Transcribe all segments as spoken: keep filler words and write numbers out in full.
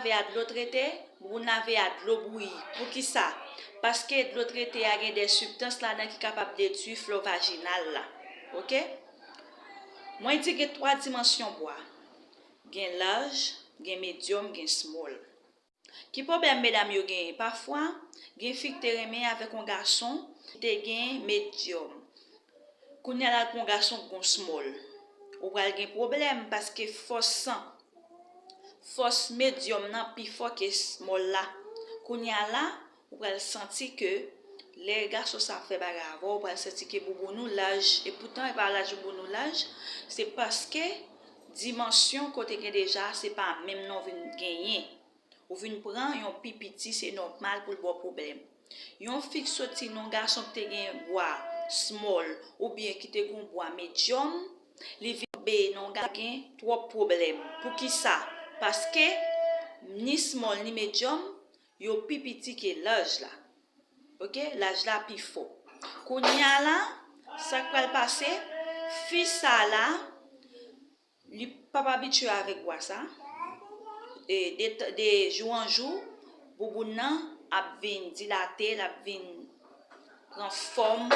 Lave a dlo trete, bouboun lave a dlo bouyi. Poukisa? Paske dlo trete a gen de sibstans ladan ki kapab detwi flò vajinal la. Oke? Mwen di gen twa dimansyon bwa. Gen large, gen medium, gen small. Ki pwoblèm medam yo genyen? Pafwa, gen fi ki te renmen avèk yon gason ki te gen medium. Kounye a l al pran yon gason ki gen small. Ou pral gen pwoblèm paske fòs san, fòs medium nan pi fò ke small la. Kounye a la, ou pral santi ke lè gason sa ap fè bagay avè w, ou pral santi ke bouboun ou laj. E poutan, e pa laj bouboun ou laj, se paske dimansyon kote gen deja, se pa menm non vin genyen. Ou vin pran yon pi piti, se nòmal pou l ba w pwoblèm. Yon fi ki soti nan yon gason ki te gen bwa small oubyen ki te gen yon bwa medium, li vin tonbe nan yon gason ki gen twòp pwoblèm. Poukisa? Paske ni small ni medium, yo pi piti ke large la. Oke? Large la pi fò. Kounye a la, sa k pral pase? Fi sa la, li p ap abitye avèk bwa sa. E de, de jou an jou, bouboun nan ap vin dilate, l ap vin pran fòm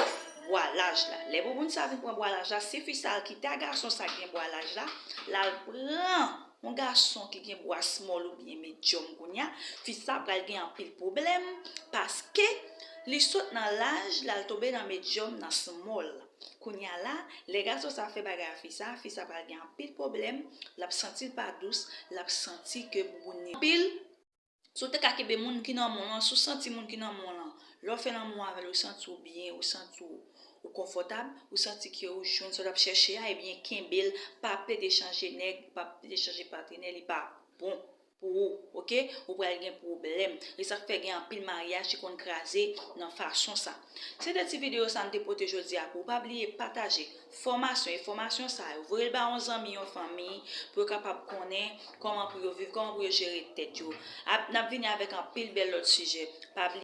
bwa laj la. Lè bouboun sa vin pran bwa laj la, si fi sa al kite a gason sa ki gen bwa laj la, l al pran yon gason ki gen bwa small oubyen medium kounye a, fi sa pral gen anpil pwoblèm paske li sot nan laj, l al tonbe nan medium, nan small. Kounye a la, lè gason sa fè bagay a fi sa, fi sa pral gen anpil pwoblèm, l ap santi l pa dous, l ap santi ke bouboun li anpil. Si w te ka kenbe moun ki nan men w lan, si w santi moun ki nan men w lan, lè w fè lanmou avè l, ou santi w byen, ou santi w, ou konfòtab, ou santi ke ou jwenn sa w t ap chèche a, ebyen kenbe l, pa plede chanje nèg, pa plede chanje patenè, li pa bon pou ou, oke? Ou pral gen pwoblèm. E sa k fè gen anpil maryaj ki konn kraze nan fason sa. Se de ti videyo sa m te pote jodi a pou ou. Pa bliye pataje fòmasyon, enfòmasyon sa yo. Voye l ba yon zanmi, yon fanmi, pou yo kapab konnen kòman pou yo viv, kòman pou yo jere tèt yo. Ap, n ap vini avèk anpil bèl lòt sijè. Pa bliye